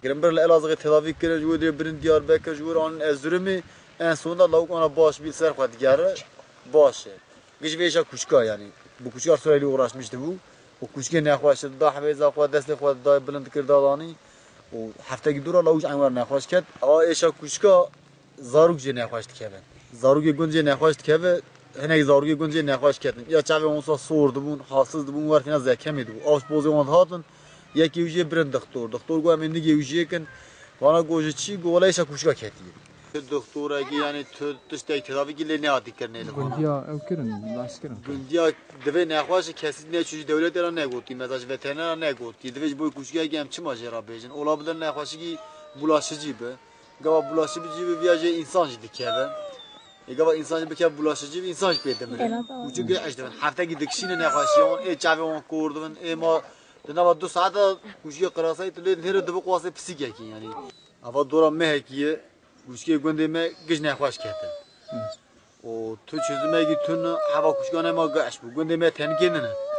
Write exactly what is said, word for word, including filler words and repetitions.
Girin bir li Elazığê tedavî kirin, ji wê dê birin Diyarbekir, ji wê re anin Erzurumê. En sonunda lawik wana baş bî, ser xwe digere. Baş e. Giş vê êşa kûçka, yanî bi kûçka Sureyli uğraşmiş dibû. Û kûçkê nexweş dida hevêza xwe, destê xwe didayê bilind dikir dadanî. Û heftekî dû re lawik ji eyn were nexweş ket. Ewa êşa kûçka zarok jê nexweş dikevin. Zarokê gund jê nexweş dikeve, hinek zarokê gund jê nexweş ketin. Ya çavê wan wisa sor dibûn, halsiz dibûn, wer têna zekemê dibû. Ew ji pozê wan dihatin, yekê wî jê birin dixtor. Dixtor got, "Em ê nigê wî jê kin." Wana got, "Ji çi?" Got, "Wele êşa kûçka ketiye." Tu dixtorekî, yanî tu tiştek tedavîkî lê nehatî kirinê li xwe. Gundiya ew kirin, baş kirin. Gundiya divê nexweş, kesî neçû ji dewletê re negotî, mesela ji veterinera negotî. Divê ji bo kûçkekî em çima jê re bêjin? Ola bidin nexweşikî bulaşicî bi. Gava bulaşicî bi viya jê însan jî dikeve. Ê gava însan jî bikeve bulaşicî bi, însan jî pê dimire. Kûçik eş dibin. Heftekî dikişîne nexweşiya wan, ê çavê wan kor dibin, ê ma di nava du saeta kûçikê qirasayî tu lê nêre dibi qasê pisîkekî yanî. Ava dora mehekî ye, kûçikê gundê me giş nexweş ketin. Û tu çözümekî tune, heva kûçikane ma giş bû. Gundê me tenkê nine.